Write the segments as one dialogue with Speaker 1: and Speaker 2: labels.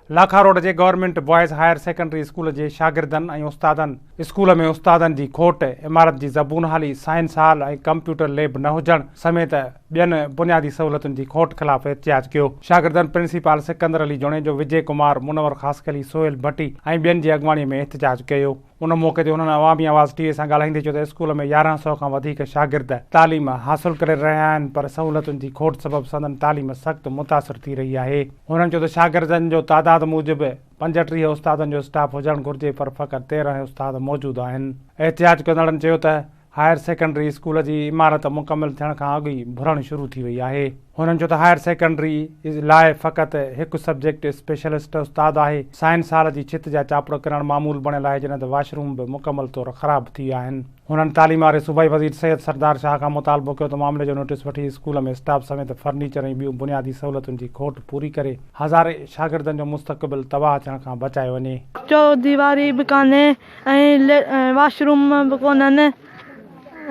Speaker 1: Lakha road جي government boys higher secondary school جي شاگردن ۽ استادن اسڪول ۾ استادن جي کوٽ، عمارت جي زبون حالي، سائنس هال ۽ ڪمپيوٽر ليب نه هجڻ سميت ٻين بنيادي سهولتن جي کوٽ خلاف احتجاج ڪيو. شاگردن پرنسپال سڪندر علي جوڻيجو، وجي ڪمار، منور خاصخيلي، سهيل ڀٽي ۽ ٻين جي اڳواڻي ۾ احتجاج ڪيو. ان موقعي تي انهن عوامي آواز ٽي وي سان ڳالهائيندي چيو ته اسڪول ۾ 1100 کان وڌيڪ شاگرد تعليم حاصل ڪري رهيا آهن پر سهولتن جي کوٽ سبب سندن تعليم سخت متاثر ٿي رهي آهي. هنن چيو ته شاگردن جو تعداد موجب 35 استادن جو اسٽاف هجڻ گهرجي پر فقط 13 استاد موجود آهن. احتجاج ڪندڙن چيو ته هائير سيڪنڊري اسڪول جي عمارت مڪمل ٿيڻ کان اڳ ئي ڀرڻ شروع ٿي وئي آهي. هنن چيو ته هائير سيڪنڊري لاء فقط هڪ سبجيڪٽ اسپيشلسٽ استاد آهي، سائنس هال جي ڇت جا چاپڙ ڪرڻ معمول بڻيل آهي جڏهن ته واش روم به مڪمل طور خراب ٿي ويا آهن. هنن تعليم واري صوبائي وزير سيد سردار شاهه کان مطالبو ڪيو ته معاملي جو نوٽيس وٺي اسڪول ۾ اسٽاف سميت فرنيچر ۽ ٻيون بنيادي سهولتن جي کوٽ پوري ڪري هزارين شاگردن جو مستقبل تباهه ٿيڻ کان بچايو وڃي.
Speaker 2: چوديواري به ڪانهي ۽ واش روم به ڪونهن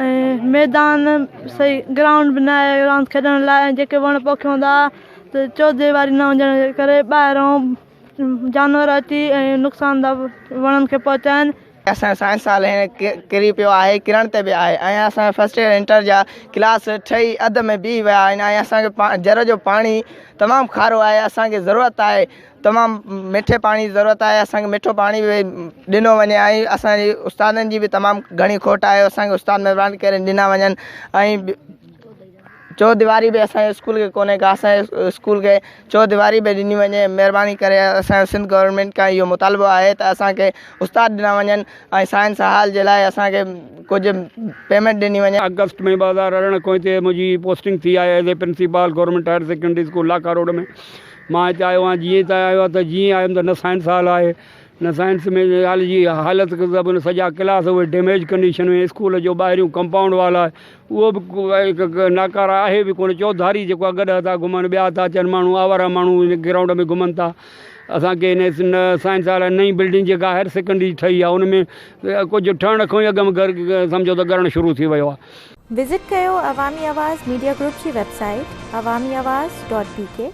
Speaker 2: ۽ ميدان صحيح گرائونڊ به نه آهي راند کيڏڻ لاء ۽ جيڪي وڻ پوکيا هوندا ته چوديواري نه هجڻ جي ڪري ٻاهران جانور اچي ۽ نقصان ٿا وڻن کي پهچائن.
Speaker 3: اسان جو سائنس هال هينئر ڪري پيو آهي ڪرڻ تي به آهي ۽ اسان جو فرسٽ ايئر انٽر جا ڪلاس ٺهي اڌ ۾ بيهي ويا آهن ۽ اسان کي جر جو پاڻي تمام کارو آهي اسان کي ضرورت آهي تمام مٺي پاڻي جي ضرورت آهي اسان کي مٺو پاڻي به ڏنو وڃي ۽ اسان جي استادن جي به تمام گهڻي کوٽ آهي اسان کي استاد مهرباني ڪري ڏنا وڃن ۽ چو ديواري به اسان جي اسڪول کي ڪونهي ڪا اسان جي اسڪول کي چو ديواري به ڏني وڃي مهرباني ڪري اسان جو سنڌ گورنمينٽ کان اهو مطالبو آهي ته اسان کي استاد ڏنا وڃن ۽ سائنس هال جي لاء اسان کي ڪجهه پيمينٽ ڏني وڃي.
Speaker 4: آگسٽ ۾ 2018 کان هتي منهنجي پوسٽنگ ٿي آهي as a principal government higher secondary school Lakha road ۾ مان هتي آيو آهيان جيئن هتي آيو آهيان ته جيئن آيم ته نه سائنس هال آهي نه سائنس ۾ هال جي حالت سڄا ڪلاس اهي ڊيميج ڪنڊيشن ۾ اسڪول جو ٻاهريون ڪمپائونڊ وال آهي اهو به ناڪاره آهي به ڪونه چوڌاري جيڪو آهي گڏهه ٿا گهمن ٻيا ٿا اچن ماڻهو آواره ماڻهو هن گرائونڊ ۾ گهمن ٿا اسانکي هن نه سائنس هال آهي نئين بلڊنگ جيڪا هائر سيڪنڊري ٺهي آهي ان ۾ ڪجهه ٺهڻ کان ئي اڳ ۾ گهر سمجهو ته ڳرڻ شروع ٿي ويو آهي.
Speaker 5: وزٽ ڪيو عوامي آواز ميڊيا گروپ جي web site Awami Awaz dot B K.